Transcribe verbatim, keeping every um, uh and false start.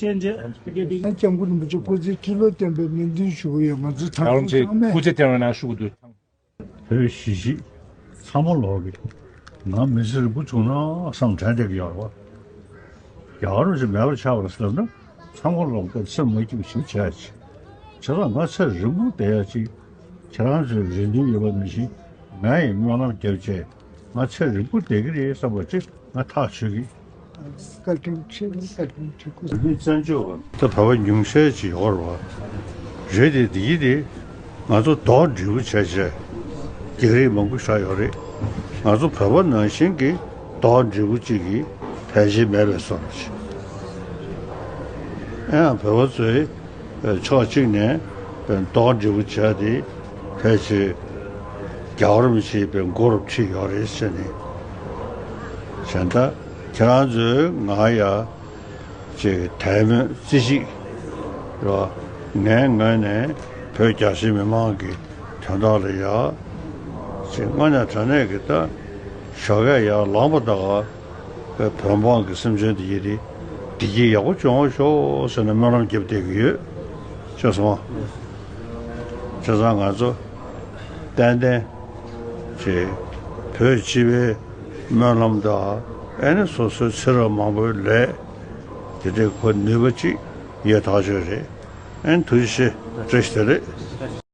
ཅན་ཅན། སྐྱབས་མགོན་རིན་པོ་ཆེ་སྐུ་ཚེ་ཁྲི་ལོ་བརྟན་པའི་སྨོན་འདུན་ཞུ་གི་ཡོད། ང་ཚོ་ད་ཡག་རུང་ཆེ་ཚང་མས་སྐུ་ཚེ་བརྟན་པའི་ནང་ཞུ་གི་འདུག་བོད་གཞིས་བྱེས་ཚང་མ་ལོག་གི། ང་མི་ཚེ་རིང་པོ་བྱུང་ན་བསམ་དྲན་བསྡད་ཀྱི་ཡོད་རེད་བ། རྒྱལ་བ་རིན་པོ་ཆེ་མེད་པར་ཆགས་པར་བསམ་ན་ཚང་མ་ལོག་སྐབས་སེམས་མ་སྐྱིད་པ་ཞིག་བྱས་ཅིག་བྱས་ཙང་ང་ཚེ་རིང་པོ་བསྡད་ཡ་ཅིག་ཁྱེད་རང་ཚོའི་རེ་འདུན་ཡོད་པ་ནང་བཞིན་ང་ཡི་སྨོན་ལམ་རྒྱབ་བྱས་ང་ཚེ་རིང་པོ་བསྡད་ཀྱི་རེད་བསམ་པ་ཅིག་ང་ཐག་ཆོད་ཀྱི། བཀའ་དྲིན་ཆེ། བཀའ་དྲིན་ཆེ། སྐུ་མི་བཙན་བྱོལ་བ། ད་བོད་པ་ཉུང་ཤས་ཅིག་ཡོད་རེད་བ། རེད་དེ་འདི་ཡིན་དེ། ང་ཚོ་རྡོག་འགྲེལ་པོ་བྱས་བྱས། རྒྱག་རེས་མང་པོ་ཞིག་ཡོད་རེད། ང་ཚོ་བོད་པ་ནང་བཞིན་གྱི་རྡོག་འགྲེལ་པོ་གཅིག་གིས་ཕལ་ཆེར་མེད་པའི་བཟོ་འདྲ་ཅིག་ཨེ་ཡང་བོད་པ་ཚོས་ཕྱོགས་གཅིག་ནས་རྡོག་འགྲེལ་པོ་བྱས་ཏེ་ཕལ་ཆེར་རྒྱལ་བ་རིན་པོ་ཆེའི་མགོ་རུ་ཁྲིད་ཡོད་རེད་ཟེར་ནས། བྱས་ད་ཁྱེད་རང་ཚོས་ང་ཡ། ཅིག་དད་མོས་རྩིས་ཞིག་རེད་བ། ངའི་ངོས་ནས་བོད་རྒྱ་ཆེ་མི་མང་གི་དོན་དག་ལ་ཡ། ཅིག་དངོས་གནས་དྲང་གནས་ཀྱི་ད་ཞོགས་ཀས་ཡར་ལངས་པ་ད་ག་བོད་འབངས་ཀྱི་སེམས་ཅན་དེ་ཡི་རིགས་བདེ་སྐྱིད་ཡག་པོ་བྱུང་བ་ཤོག་ཟེར་ནས་སྨོན་ལམ་རྒྱབ་བསྡད་ཀྱི་ཡོད། ཤེས་སོང་ང་། བྱས་ཙང་ང་ཚོ་ཏན་ཏན་ཅིག་བོད་སྤྱི་པའི་སྨོན་ལམ་དང་ཨེ་ནི་སོ་སོའི་ཚེ་རབས་མང་པོའི་ལས། དེ་འདྲའི་ཁོ་ནུས་པ་ཅིག་ཡོད་ཐག་ཆོད་རེད། ཨན་ཐུགས་རྗེ་ཆེ། བཀྲ་ཤིས་བདེ་ལེགས།